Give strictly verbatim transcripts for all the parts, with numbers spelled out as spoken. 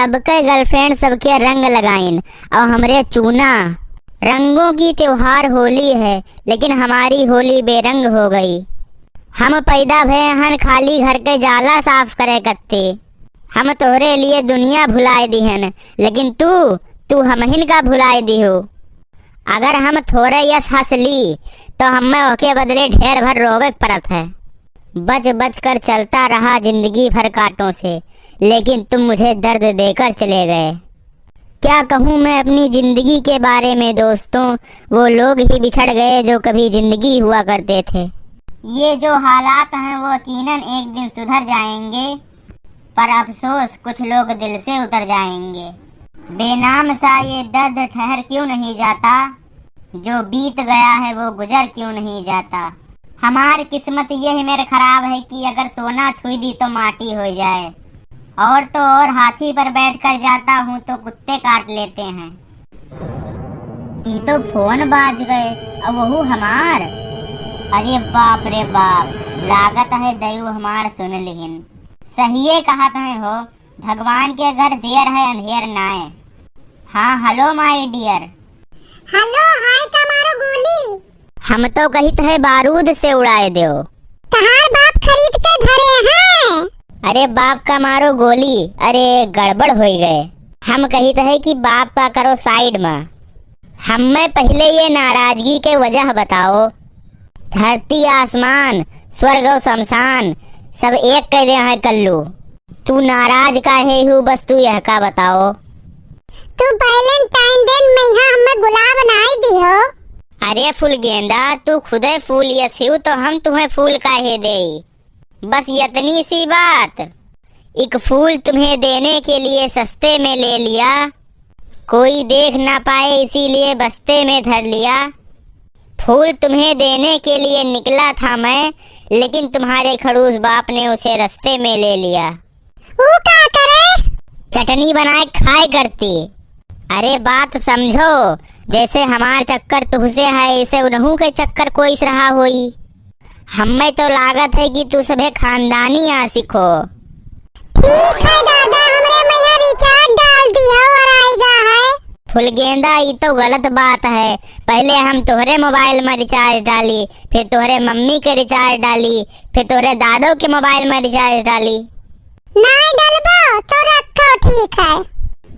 सबके गर्लफ्रेंड सबके रंग लगाइन और हमरे चूना। रंगों की त्योहार होली है, लेकिन हमारी होली बेरंग हो गई। हम पैदा भए हन खाली घर के जाला साफ करे कत्ते। हम तोहरे लिए दुनिया भुलाए दिहन, लेकिन तू, तू हमहिन का भुलाए दिहो। अगर हम थोरे यस हँस ली, तो हमें ओके बदले ढेर भर रोवे के परत है। बच बच कर चलता रहा जिंदगी भर कांटों से, लेकिन तुम मुझे दर्द देकर चले गए। क्या कहूँ मैं अपनी जिंदगी के बारे में दोस्तों, वो लोग ही बिछड़ गए जो कभी जिंदगी हुआ करते थे। ये जो हालात हैं वो यकीनन एक दिन सुधर जाएंगे, पर अफसोस कुछ लोग दिल से उतर जाएंगे। बेनाम सा ये दर्द ठहर क्यों नहीं जाता, जो बीत गया है वो गुजर क्यों नहीं जाता। हमार किस्मत ये है मेरे खराब है कि अगर सोना छुई दी तो माटी हो जाए, और तो और हाथी पर बैठकर जाता हूँ तो कुत्ते काट लेते हैं। ई तो फोन बाज गए, अब वहू हमार। अरे बाप रे बाप, लागत है दयू हमार सुन लिहिन। सहिए कहत है हो, भगवान के घर देर है अंधेर नाय। हाँ, hello my dear। Hello, hi का मारो गोली। हम तो कहित है बारूद से उड़ाए देओ। तहार बाप खरीद के धरे हैं। अरे बाप का मारो गोली, अरे गड़बड़ होई गए। हम कहित है कि बाप का करो side में। हमें पहले ये नाराजगी के वजह बताओ। धरती आसमान, स्वर्ग और शमशान, सब एक कह दे है कल्लू। तू नाराज काहे हू, बस तू यह का बताओ। तू Valentine Day में यहाँ हमें गुलाब नाई दिहो। अरे फुलगेंदा, तू खुदे फूल यस हू तो हम तुम्हें फूल काहे देई? बस इतनी सी बात। एक फूल तुम्हें देने के लिए सस्ते में ले लिया, कोई देख ना पाए इसीलिए बस्ते में धर लिया। फूल तुम्हें देने के लिए निकला था मैं, लेकिन तुम्हारे खड़ूस बाप ने उसे रस्ते में ले लिया। वो का करे? चटनी बनाए खाए करती। अरे बात समझो, जैसे हमार चक्कर तुहसे है, ऐसे उनहू के चक्कर कोई रहा होई। हमें तो लागत है कि तू सभे खानदानी आशिक हो। ठीक है दादा, हमरे मैया recharge डाल दिहो और आइगा है। फुलगेंदा, ई तो गलत बात है। पहले हम तोहरे मोबाइल में recharge डाली, फिर तोहरे मम्मी के recharge डाली, फिर तोहरे दादो के मोबाइल में recharge डाली। नाय डलबो तो रखो, ठीक है।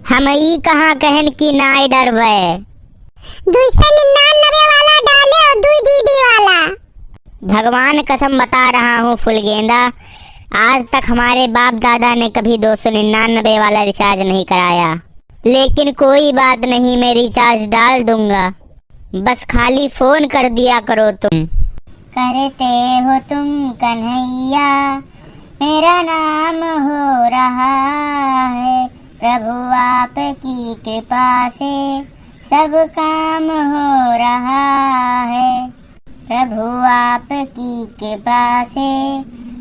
हम ई कहाँ कहन कि नाय डरबे। दुई सौ निन्यानवे वाला डाले और दुई जीबी वाला। भगवान कसम बता रहा हूँ फुलगेंदा, आज तक हमारे बाप दादा ने कभी दो सौ निन्यानवे वाला recharge नहीं कराया। लेकिन कोई बात नहीं, मैं recharge डाल दूंगा, बस खाली फोन कर दिया करो तुम। करते हो तुम कन्हैया, मेरा नाम हो रहा है, प्रभु आपकी कृपा से सब काम हो रहा है, प्रभु आपकी कृपा से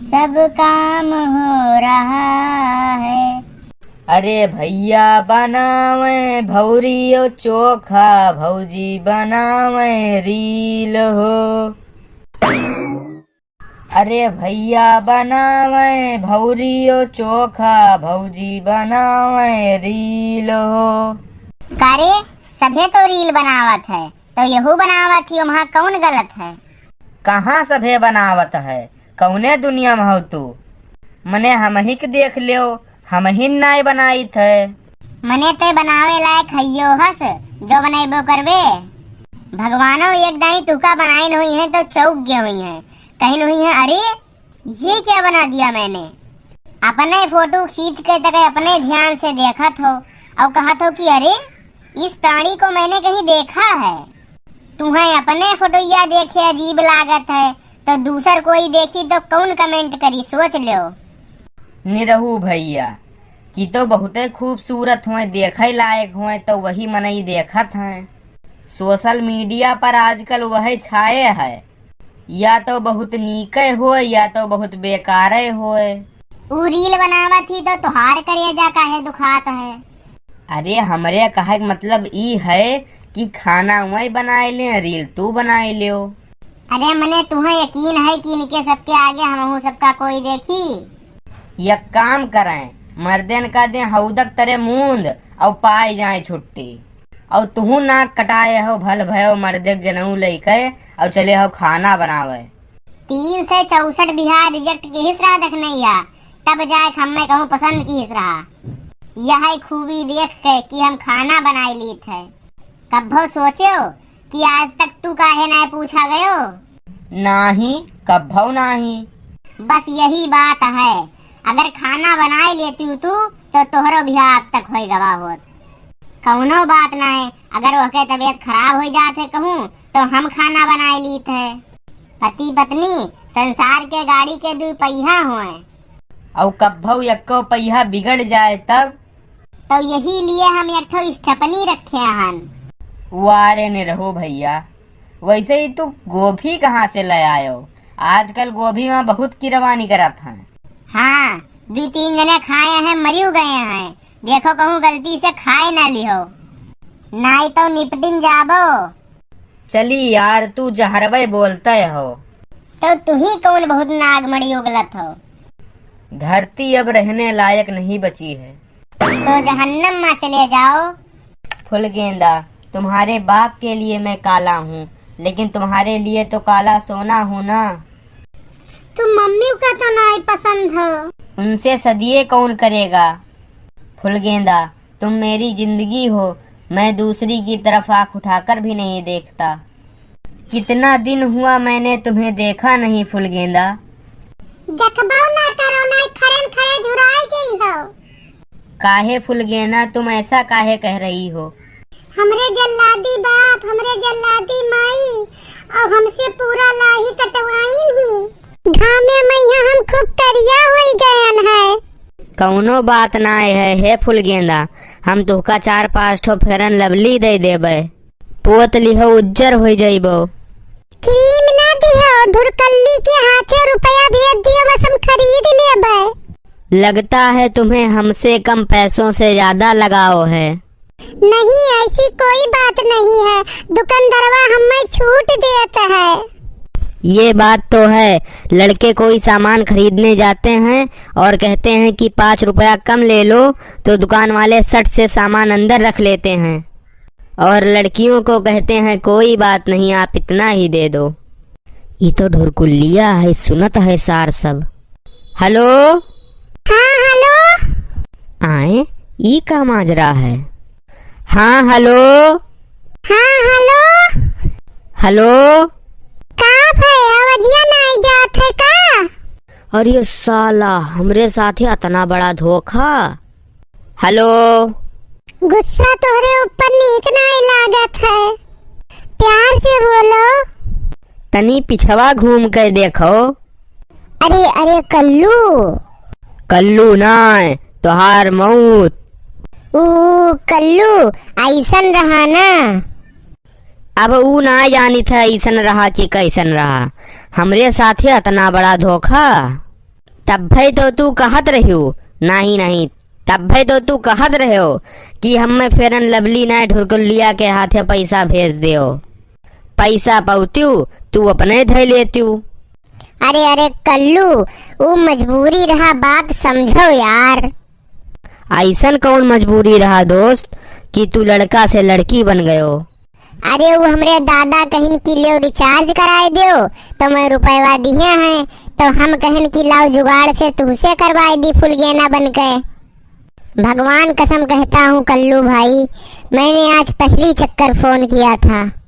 सब काम हो रहा है। अरे भैया बनावे भौरी ओ चोखा, भौजी बनावे रील हो। अरे भैया बनावे भौरी ओ चोखा, भौजी बनावे रील हो। का रे, सभे तो रील बनावत है, तो यहू बनावत ही, वहाँ कौन गलत है? कहाँ सभे बनावत है, कौने दुनिया में हो तू? मने हमही के देख लेओ, हमही नाय बनाइत है। मने ते बनावे लायक हइयो हस, जो बनैबो करबे। भगवानो एक दाई तुका बनाइन हुई है तो चौक गए हुई है, कहिन हुई है, अरे ये क्या बना दिया मैंने? अपने फोटो खींच के तक अपने ध्यान से देखत हो और कहत हो कि अरे इस प्राणी को मैंने कहीं देखा है। तुम्हें अपने फोटोइया देखे अजीब लागत है, तो दूसर कोई देखी तो कौन comment करी, सोच लो। निरहू भैया, कि तो बहुते खूबसूरत होए, देखे लायक होए, तो वही मनई देखत हैं। Social media पर आजकल वह छाए है, या तो बहुत नीके होए, या तो बहुत बेकारे होए। ऊ रील बनावत ही तो तोहार करेजा काहे दुखात है? अरे, हमरे कहे के मतलब ई है कि खाना वही बनाए ले, रील तू बनाए लियो। अरे, मने तुहें यकीन है कि इनके सबके आगे हमहू सबका कोई देखी? एक काम करें, मर्देन का दे हौदक तरे मूंद, अउ पाई जाए छुट्टी। अउ तुहू नाक कटाए हो, भल भयो मर्दे के जनऊ लइके, अउ चले हो खाना बनावे। तीन सौ चौसठ बिहा reject किहिस रहा देखनैया, तब जाए हमें कहूँ पसंद किहिस रहा। यह खूबी देख के कि हम खाना बनाए लीत है। कब्भो सोच्यो कि आज तक तू काहे नाय पूछा गयो? नाही, कब्भो नाही। बस यही बात है, अगर खाना बनाए लेती तू, तो तोहरो बिहा अब तक होई गवा होत। कौनो बात नाय, अगर ओके तबीयत खराब होई जात है कहूँ, तो हम खाना बनाए लीत है। पति पत्नी संसार के गाड़ी के दू पहिया होए। अउ कब्भो यक्को पहिया बिगड़ जाए तब? तो यही लिए हम एक ठो स्टेपनी रखे हन। वारे निरहू भैया, वैसे ही तू गोभी कहाँ से ले आयो? आजकल गोभी मा बहुत किरवा निकरत हैं। हाँ, दू तीन जने खाए हैं, मरियो गए हैं। देखो कहूँ गलती से खाए ना लिहो, नाई तो निपटिन जाबो। चली यार, तू जहरवे बोलते हो। तो तुही कौन बहुत नागमणि उगलत हो? धरती अब रहने लायक नहीं बची है। तो जहन्नम मा चले जाओ। फुलगेंदा, तुम्हारे बाप के लिए मैं काला हूँ, लेकिन तुम्हारे लिए तो काला सोना हूँ ना। तुम मम्मी का तो नाई पसंद हो। उनसे सदिये कौन करेगा? फुलगेंदा, तुम मेरी जिंदगी हो, मैं दूसरी की तरफ आंख उठाकर भी नहीं देखता। कितना दिन हुआ मैंने तुम्हें देखा नहीं फुलगेंदा। देखबो ना करो, नाई खड़े न खड़े झुराई गई हो। काहे फुलगेना, तुम ऐसा काहे कह रही हो? हमरे जल्लादी बाप, हमरे जल्लादी माई, और हमसे पूरा लाही कटवाइन ही। घामे में यहाँ हम खूब करिया होई गयन है। कौनो बात नाय है, हे फुलगेंदा, हम तुहका चार पाँच ठो Fair and Lovely दे देबे। पोत लिहो, उज्जर होई जइबो। क्रीम ना दिहो, ढुरकल्ली के हाथे रुपया भेज दियो, बस हम खरीद लेबे। लगता है तुम्हें हमसे कम पैसों से ज्यादा लगाव है। नहीं, ऐसी कोई बात नहीं है, दुकानदारवा हमें छूट देत है। ये बात तो है, लड़के कोई सामान खरीदने जाते हैं और कहते हैं कि पाँच रुपया कम ले लो, तो दुकान वाले सट से सामान अंदर रख लेते हैं। और लड़कियों को कहते हैं, "कोई बात नहीं, आप इतना ही दे दो।" ई तो ढुरकुल्लिया है, सुनत है सार सब। हेलो। हाँ, हेलो। आए, ई का माजरा है? हाँ, हेलो। हाँ, हेलो। हेलो। का भय, आवाजिया नाई जात है का? अरे साला, हमरे साथे अतना बड़ा धोखा। हेलो। गुस्सा तोहरे ऊपर नीक नाई लागत है, प्यार से बोलो। तनी पिछवा घूम के देखो। अरे, अरे कल्लू। कल्लू नाय, तोहार मौत। ऊ कल्लू अइसन रहा ना। अब ऊ ना जानित है अइसन रहा कि कैसन रहा, हमरे साथे अतना बड़ा धोखा। तब्भे तो तू कहत रह्यू, नहीं, नहीं, तब्भे तो तू कहत रह्यो कि हमें Fair and Lovely नाय, ढुरकुल्लिया के हाथे पैसा भेज देओ। पैसा पौत्यू, तू अपने धै लेत्यू। अरे, अरे कल्लू, ऊ मजबूरी रहा, बात समझो यार। अइसन कौन मजबूरी रहा दोस्त कि तू लड़का से लड़की बन गयो? अरे, ऊ हमरे दादा कहिन कि लेव recharge कराए देओ, तो मैं रुपयवा दिहे हैं, तो हम कहिन कि लाओ जुगाड़ से तुहसे करवाए दी फुलगेना बन के। भगवान कसम कहता हूँ कल्लू भाई, मैंने आज पहली चक्कर फोन किया था।